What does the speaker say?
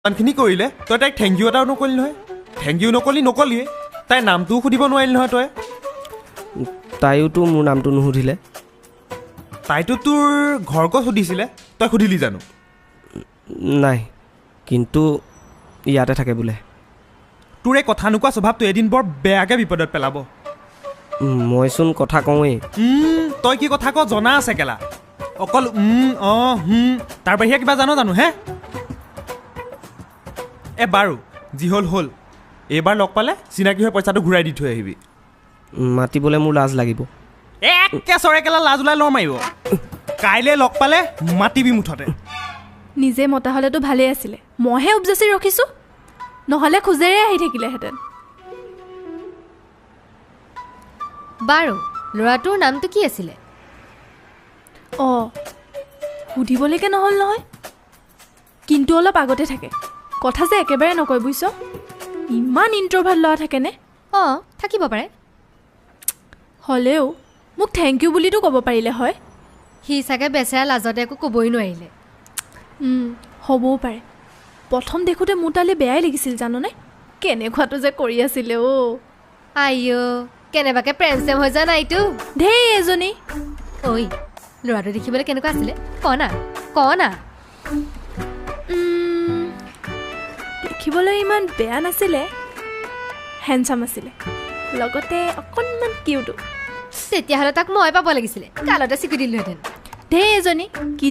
ইমানখিনি কৰিলে, তই তাইক thank U এটাও নকলি নহয়। Thank U নকলি নকলিয়ে, তাইৰ নামটোও সুধিব নোৱাৰিলি নহয় তই। তাইওতো মোৰ নামটো নুসুধিলে। তাইতো তোৰ ঘৰ ক'ত সুধিছিলে, তই সুধিলি জানো? নাই, কিন্তু ইয়াতে থাকে বোলে। তোৰ এই কথা নোকোৱা স্বভাৱটো এদিন বৰ বেয়াকৈ বিপদত পেলাব। মইচোন কথা কওঁৱেই। তই কি কথা ক জনা আছে কেলা। অকল অঁ হুম তাৰ বাহিৰে কিবা জান জানো হে? এ বাৰু, যি হ'ল হ'ল। এইবাৰ লগ পালে চিনাকি হৈ পইচাটো ঘূৰাই দি থৈ আহিবি। মাতিবলৈ মোৰ লাজ লাগিব। একে চৰে কেলা লাজ ওলাই লৰ মাৰিব। কাইলৈ লগ পালে মাতিবি মুঠতে। নিজে মতা হ'লেতো ভালেই আছিলে, মইহে উপযাচি ৰখিছোঁ, নহ'লে খোজেৰে আহি থাকিলেহেঁতেন। বাৰু, ল'ৰাটোৰ নামটো কি আছিলে? অঁ, সুধিবলৈকে নহ'ল নহয়। কিন্তু অলপ আগতে থাকে, কথা যে একেবাৰে নকয় বুজিছ। ইমান ইণ্ট্ৰভাৰ্ট ল'ৰা থাকেনে? অঁ, থাকিব পাৰে। হ'লেও মোক thank U বুলিতো ক'ব পাৰিলে হয়। সি চাগে বেচেৰা লাজতে একো ক'বই নোৱাৰিলে। হ'বও পাৰে। প্ৰথম দেখোঁতে মোৰ তালৈ বেয়াই লাগিছিল জাননে, কেনেকুৱাটো যে কৰি আছিলে অ'। আইঅ, কেনেবাকে প্ৰেম চেম হৈ যোৱা নাইতো? ধেই এজনী। ঐ, ল'ৰাটো দেখিবলৈ কেনেকুৱা আছিলে ক না, ক না। দেখিবলৈ ইমান বেয়া নাছিলে, হেণ্ডচাম আছিলে, লগতে অকণমান কিউটো। তেতিয়াহ'লে তাক মই পাব লাগিছিলে, গালতে চিকুটি দিলোহেঁতেন। ধেই এজনী কি।